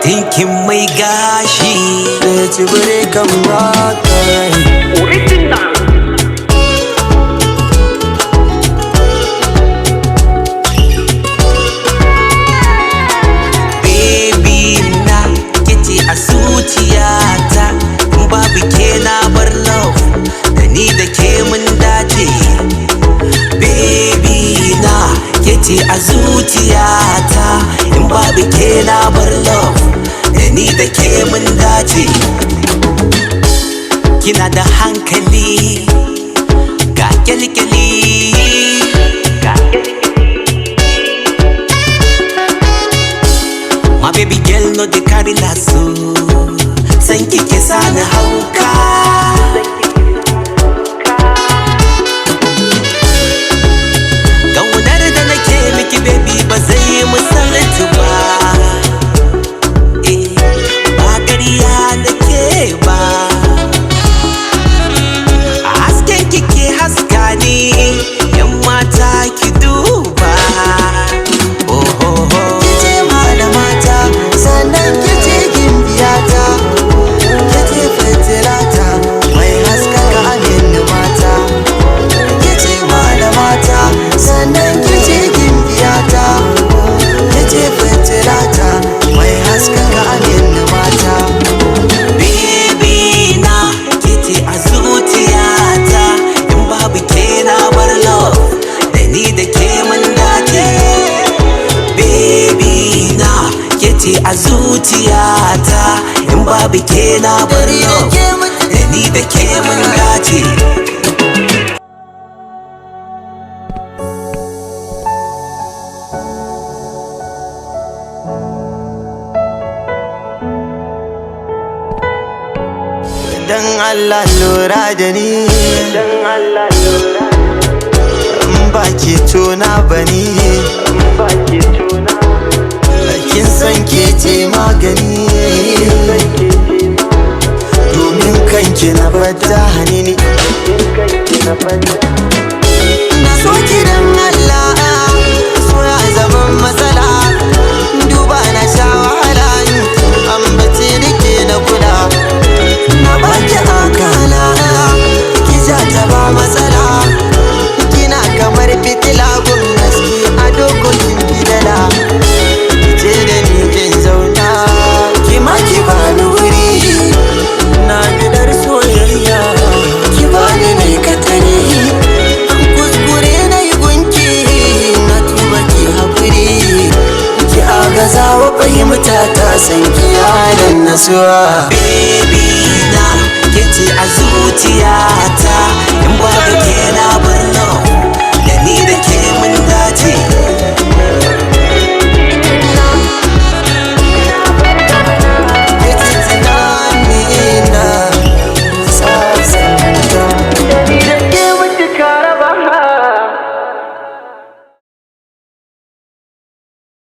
Tinkin mai gashi. Da tsibiri kan baka. Original. Baby na kice a zuciyata, in babu ke na bar love, da ni da ke mun dace. Baby na kice a zuciyata, in babu ke na bar love, da ni da ke mun dace. Kina da hankali, ga kyalkyali, ga My baby girl no dey carry lasso. San kike sani hauka. Kaunar da nake miki baby ba zai yi misaltu ba. Eh, ba ƙarya nake ba. Hasken kike haska ni, yan mata ki duba. Oh, oh, oh. Kice malamata, sannan kice gimbiyata. Kice fitilata, mai haskaka amin mata. Kice malamata, sannan kice gimbiyata. Kice fitilata, mai haskaka amin mata. Baby na kice a zuciyata, in babu ke na bar love, da ni da ke mun dace. Baby na kice a zuciyata, in babu ke na bar love, da ni da ke mun dace. Dan Allah lura da ni. Dan Allah lura. In ba ke tona bani. Ba ke tuna. Kin san ke ce magani. San ke ce Domin kanki na fata hanini. in kanki na fata. Na so ki dan Allah, so ya zaman matsala. Duba na sha wahala, ambaci nake na kula. Na baki akala, ki ja ta ba matsala. Kina kamar fitila gun haske a dokokin fidala. Ki ce da ni kin zauna, ki ma ki bani wuri. Na bidar soyayya, ki bani ne katari. Kuskure na yi gunki, na tuba ki haƙuri. Ki agaza wa fahimta ta san ki yaran nasuwa. Baby na kice a zuciyata, in babu ke na